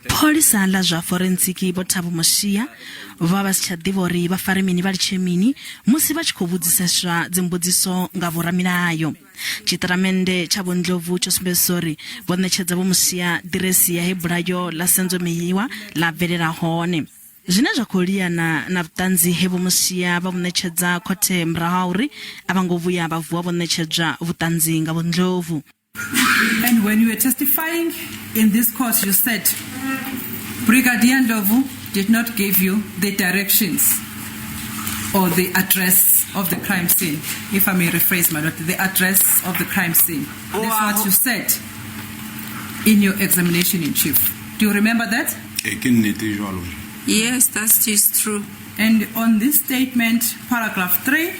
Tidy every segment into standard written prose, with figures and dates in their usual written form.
Pholisa ḽa zwa forentsiki Vho Thabo Mosia vho vha vha si tsha ḓivha uri vha fare mini vha litshe mini musi vha tshi khou vhudziseswa dzimbudziso nga vhoramilayo. Tshiṱatamennde tsha Vho Ndlovu tsho sumbedzisa uri vho ṋetshedza Vho Mosia ḓiresi ya he bulayo ḽa Senzo Meyiwa ḽa bvelela hone. Zwine zwa khou liana na vhuṱanzi he Vho Mosia vha vhu ṋetshedza khothe murahu ha uri a vha ngo vhuya vha vuwa vho ṋetshedzwa vhuṱanzi nga Vho Ndlovu. And when you were testifying in this court, you said Brigadier Ndlovu did not give you the directions or the address of the crime scene. If I may rephrase, my lord, the address of the crime scene. That's what you said in your examination in chief. Do you remember that? E ke nnete jwalo. Yes, that is true. And on this statement, paragraph 3,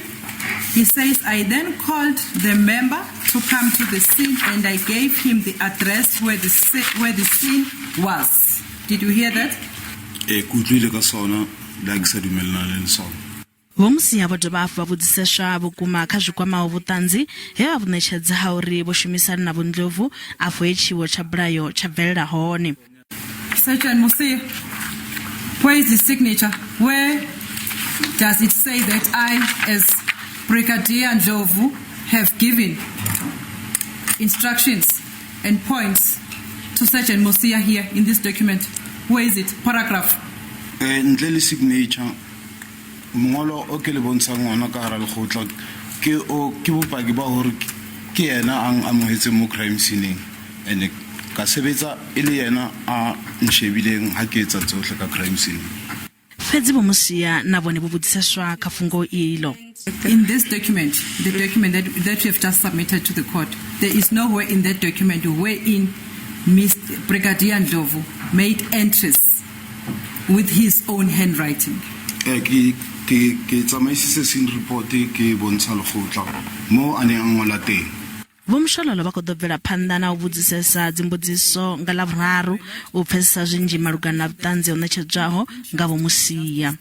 he says, I then called the member to come to the scene and I gave him the address where the scene was. Did you hear that? E ke utlwile ka sona le ha ke sa dumellana le sona. Vho Mosia vho dovha hafhu vha vhudziseswa vhukuma kha zwi kwamaho vhuṱanzi he vha vhu ṋetshedza ha uri vho shumisana na Vho Ndlovu afho he tshiwo tsha bulayo tsha bvelela hone. Sergeant Mosia, where is the signature? Where does it say that I, as Brigadier Ndlovu, have given instructions and points to Sergeant Mosia here in this document? Where is it? Paragraph. Eh ntle le signature mongolo o ke le bontshang ona ka hara lekgotla ke o ke bopaki ba hore ke yena a amohetseng mo crime scene and ka sebetsa e le yena a nshebileng ha ke etsa tsohle ka crime scene. Fhedzi Vho Mosia na vhone vho vhudziseswa kha fhungo iḽo. In this document, the document that you have just submitted to the court, there is nowhere in that document wherein Mr. Brigadier Ndlovu made entries with his own handwriting. Eh ke ke ke tsamaisitse scene report ke bontsha lekgotla mo a neng a ngola teng. Vho Mshololo vha khou ḓo bvela phanḓa na u vhudzisesa dzimbudziso nga Ḽavhuraru u pfesesa zwinzhi malugana na vhuṱanzi ho ṋetshedzwaho nga Vho Mosia.